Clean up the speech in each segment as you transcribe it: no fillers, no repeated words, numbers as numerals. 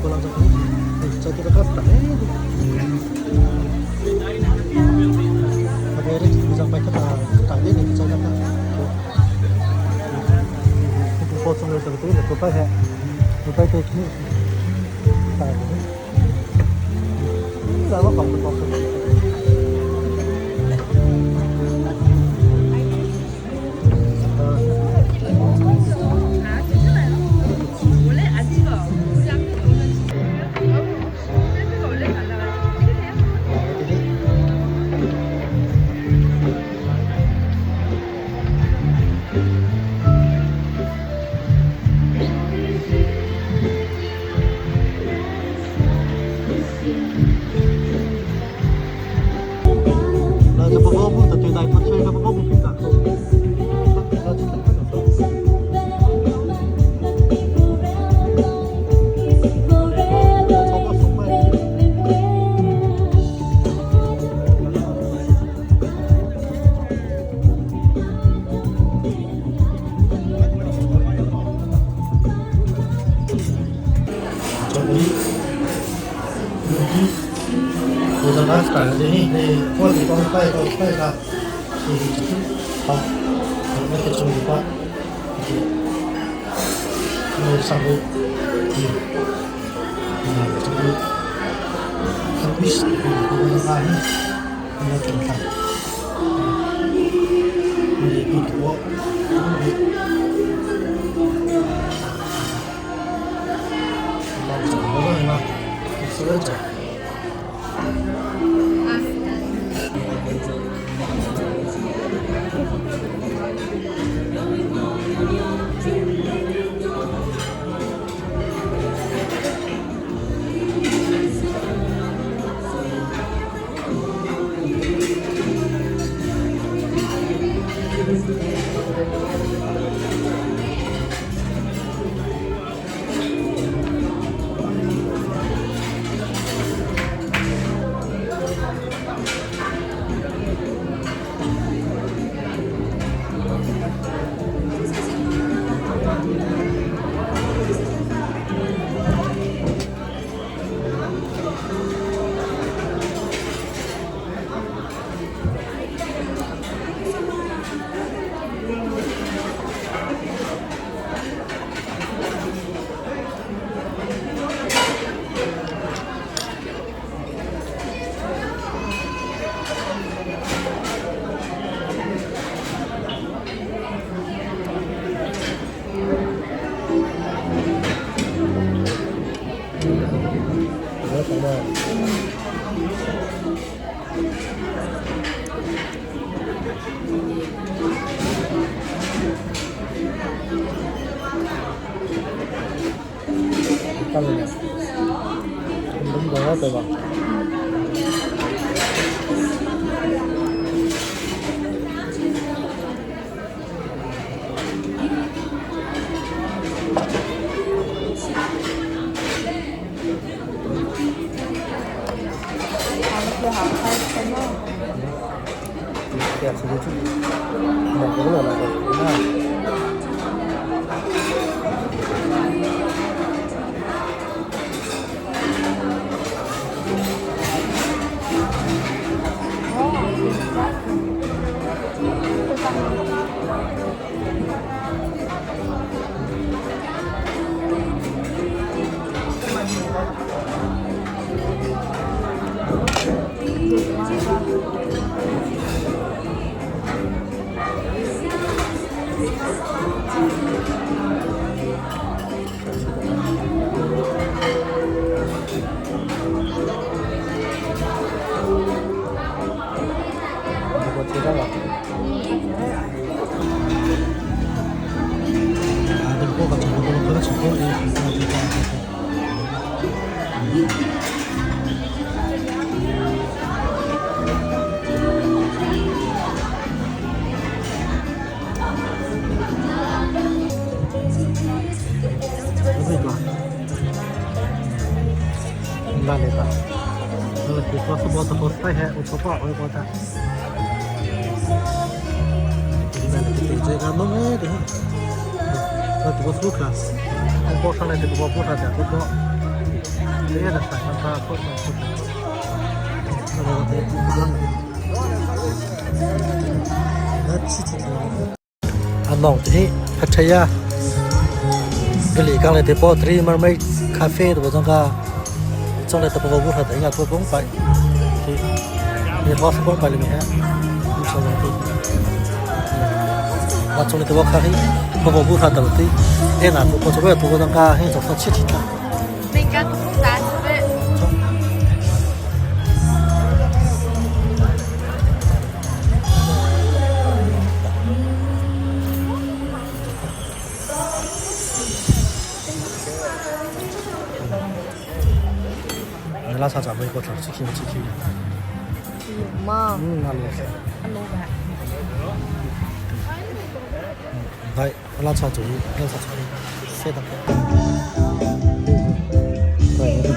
够了，对吧？ Anong te hi Pattaya Gali kang le te po Three Mermaid Cafe te bo ka chong le te po bu kha te nga po bong pai thì ni ho sa bong pai le mi ha mi so lo ti ma chong le te bo kha hi po bu kha ta ti e na po po cho be po ka hi cho sa chi chi ta 拉萨咱们一个城市，去去去。嗯，那里是。来，拉萨主义，拉萨主义，谁的？对，对，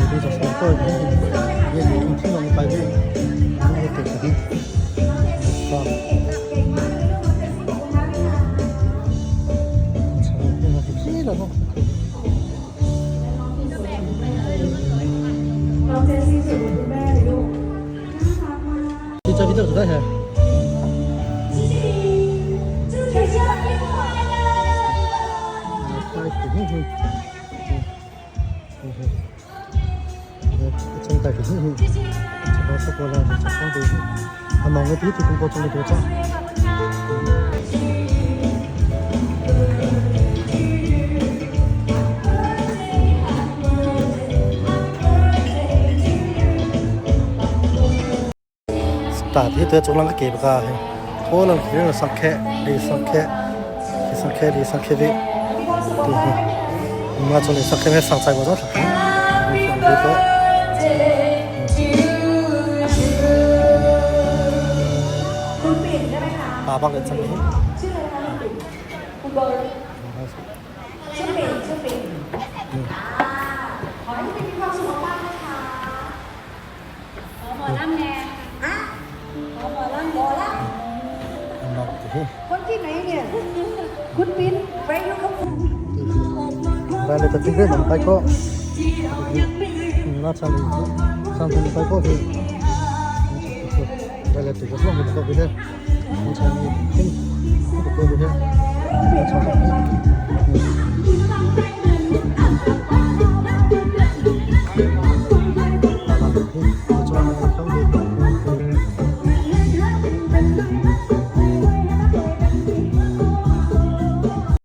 对，就是个也也听到你白天，我给给啊。你这边都是多少钱？Ta thi te chunglang ka ke ba he tho lang khi na sak khe le sak khe le sak khe le sak khe ve ti hi ma chong le sak khe me sak chai ba zo tha le to pa bak le chang hi คนที่ไหนเนี่ย คุณปินไปอยู่กับ Ba le ta ti ve nam pai ko na chang le sang tu pai ko vi ba le tu ko lo ko vi he chang ni tin ko vi he chang ni.